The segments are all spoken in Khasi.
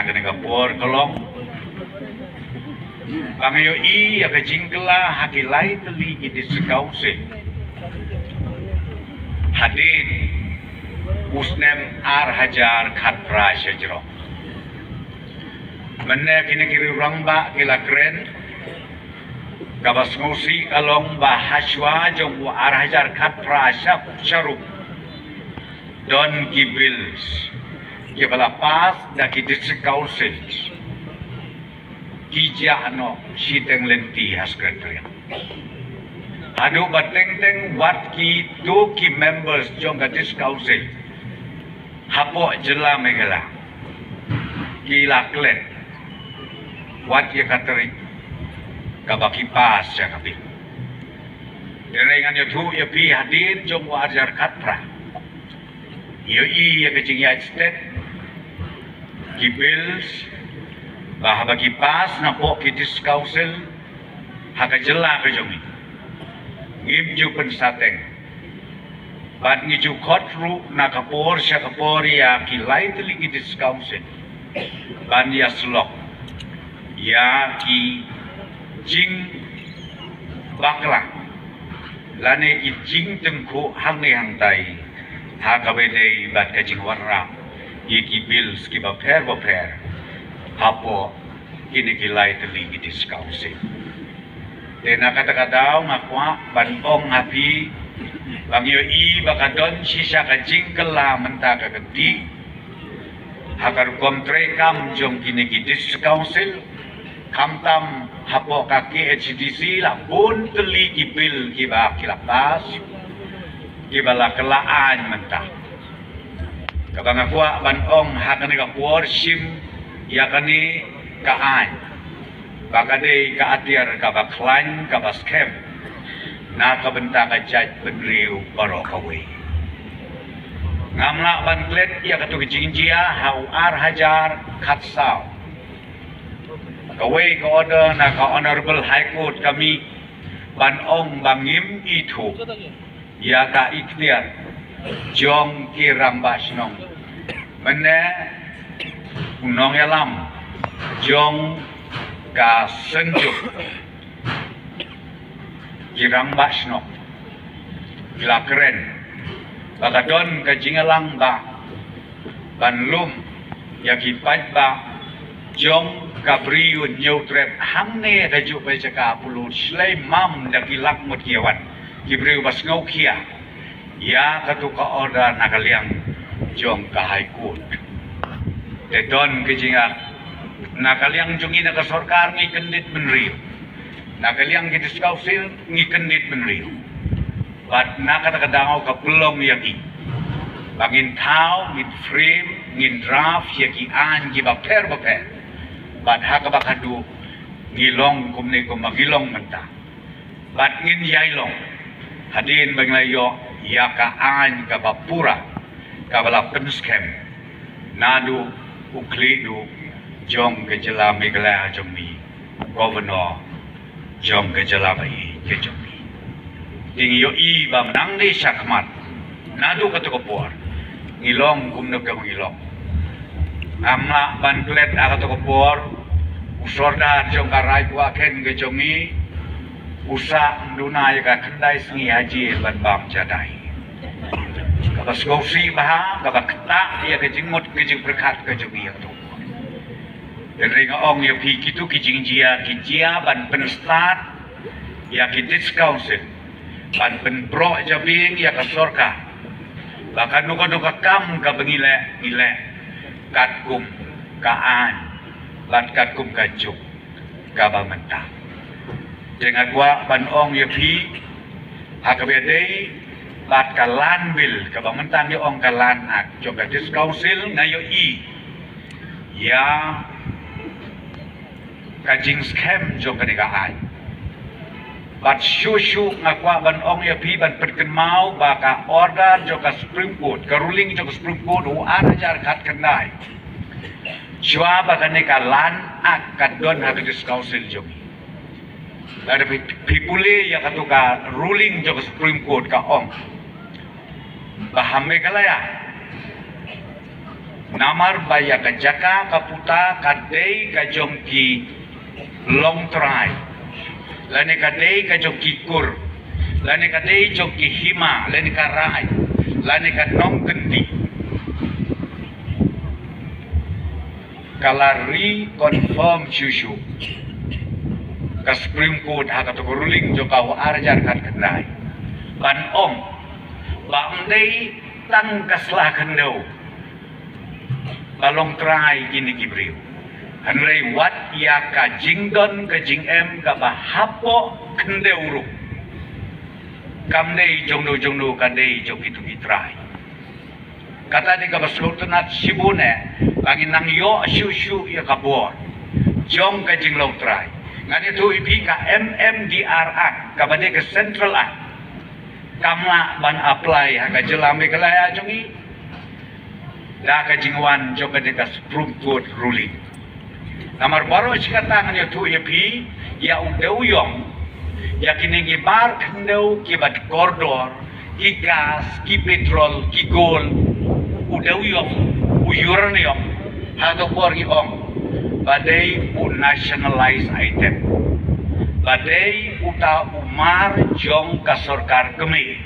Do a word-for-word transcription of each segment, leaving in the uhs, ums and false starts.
Kane ka por ka long ba nga ïohi ïa ka jingkylla ha ki lai tylli ki District Council hadien u snem ar hajar khatphra sha jrong. Mynne kine ki rangbah ki la kren, kaba sngewsih ka long ba hashwa jong u ar hajar khatphra sha sharum don ki bills kiba la pass da ki District Council ki jia noh shiteng lynti ha Secretariat. Haduh ba teng teng wat kito ki members jong ka District Council hapoh jylla Meghalaya ki la klet wat ïa ka tarik kaba ki pass ïa ka bill. Hynrei ngan ïathuh ïa phi, hadien jong u ar hajar khatphra ïohi ïa ka jingïaid stet ki bills ba haba ki pass napoh ki District Council ha ka jylla ka jong ngi, ngim ju pynsateng bad ngi ju khot ruh na ka por sha ka por ïa ki lai tylli ki District Council ban ïasyllok ïa ki jingbakla lane ki jingtyngkhuh hangne hangtai ha kaba ïadei bad ka jingwanrah ïa ki bills kiba pher bapher hapoh kine ki lai tylli ki District Council. Te na kata ka daw nga kwah ban ong ha phi ba nga ïohi ba ka don shisha ka jingkylla mynta ka kynti ha ka rukom treikam jong kine ki District Council, khamtam hapoh ka K H A D C la bun tylli ki bill kiba ki la pass kiba la kylla aiñ mynta. Kaba nga kwah ban ong ha kane ka por, shim ïa kane ka aiñ ba ka dei ka atiar kaba khlaiñ kaba skhem na ka bynta ka jaitbynriew baroh kawei. Ngam lah ban klet ïa kato ka jingjia ha u ar hajar khatsaw. Kawei ka order na ka Honorable High Court ka mih ban ong ba ngim ithuh ïa ka iktiar jong ki rangbah shnong. Mynne u nongïalam jong ka Synjuk ki rangbah shnong ki la kren ba ka don ka jingïalang ba ban lum ïa ki paidbah jong ka Bri u Hynñiewtrep hangne ha kajuh ka jaka Pyllun shlei mam da ki lak ngut ki ïa wan, ki briew ba sngewkhia ïa kato ka order na ka liang jong ka High Court. Te don ka jingïa na ka liang jong ngi na ka sorkar ngi kyndit bynriew, na ka liang ki District Council ngi kyndit bynriew. Bad na kata ka daw ka pynlong ïa ngi ba ngin thaw, ngin frame, ngin draft ïa ki aiñ kiba pher bapher. Bad ha kaba khadduh ngi long kumne kumba ngi long mynta. Bad ngin ïai long hadien ba ngi la ïoh ïa ka aiñ kaba pura kaba la pynskhem naduh u khlieh duh jong ka jylla Meghalaya jong ngi, u Governor jong ka jylla ba ïeit ka jong ngi. Te ngi ïohi ba mynta ne shakhmat naduh kato ka por ngi long kumno ka ngi long. Ngam lah ban klet ha kato ka por u sordar jong ka Raid Wakhen ka jong ngi u sah ym duna ïa ka khyndai sngi ha jel ban bam jadai. Kaba sngewsih bha, kaba ktah ïa ka jingmut ka jingpyrkhat ka jong ngi ïa kato. Hynrei nga ong ïa phi, kito ki jingjia ki jia ban pynstad ïa ki District Council ban pynbroh jabieng ïa ka sorkar ba kano kano ka kam kaba ngi leh, ngi leh katkum ka aiñ bad katkum ka juk kaba mynta. Te nga kwah ban ong ïa phi ha kaba ïadei bad ka Land Bill kaba mynta ngi ong ka Land Act jong ka District Council, nga ïohi ïa ka jingskhem jong kane ka aiñ. Bad shuh shuh nga kwah ban ong ïa phi ban pynkynmaw ba ka order jong ka Supreme Court, ka ruling jong ka Supreme Court u ar hajar khatkhyndai, shuwa ba kane ka Land Act ka don ha ka District Council jong ngi. Lada phi, phi pule ïa kato ka ruling jong ka Supreme Court ka ong ba ha Meghalaya Namar ba ïa ka jaka ka puta ka dei ka jong ki longtrai, lane ka dei ka jong ki kur, lane ka dei jong ki hima, lane ka rai, lane ka nongkynti. Ka la reconfirm shuh shuh ka Supreme Court ha kato ka ruling jong ka u ar hajar khatkhyndai ban ong ba ym dei tang ka sla khyndew ba longtrai kine ki briew, hynrei wat ïa ka jingdon ka jingem kaba hapoh khyndew ruh kam dei jongno jongno, ka dei jong kito ki trai. Kata dei kaba sngewtynnat shibun eh ba ngin nang ïoh shuh shuh ïa ka bor jong ka jinglongtrai. Ngan ïathuh ïa phi, ka M M D R Act kaba dei ka Central Act kam lah ban apply ha ka jylla Meghalaya jong ngi da ka jingwan jong kane ka Supreme Court ruling. Namar baroh shi katta ngan ïathuh ïa phi, ïa u dewïong, ïa kine ngi bar khyndew kiba kordor, ki gas, ki petrol, ki gold, u dewïong, u uranium, ha kato por ngi ong ba dei u nationalized item, ba dei uta u mar jong ka sorkar kmie.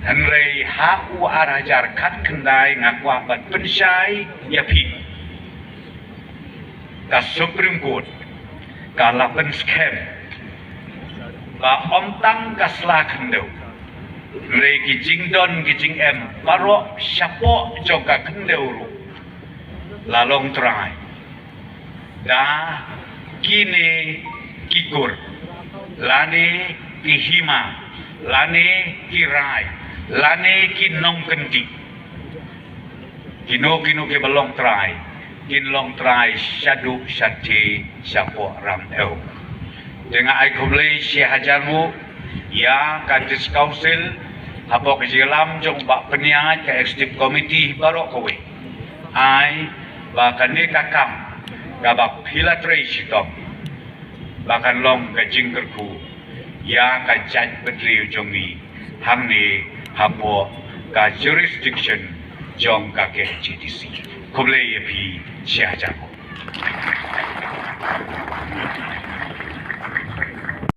Hynrei ha u ar hajar khatkhyndai nga kwah ban pynshai ïa phi, ka Supreme Court ka la pynskhem ba ym tang ka sla khyndew, hynrei ki jingdon ki jingem baroh shapoh jong ka khyndew ruh la longtrai da kine ki kur, lane ki hima, lane ki rai, lane ki nongkynti. Kino kino kiba longtrai kin longtrai shaduh shathie shapoh ram ew. Te nga ai khublei shi hajar nguh ïa ka District Council hapoh ka jingïalam jong u Bah Pynïaid, ka Executive Committee baroh kawei, ai ba kane ka kam kaba phi la trei shitom ba kan long ka jingkyrkhu ïa ka jaitbynriew jong ngi hangne hapoh ka jurisdiction jong ka K H A D C. Khublei ïa phi shi hajar nguh.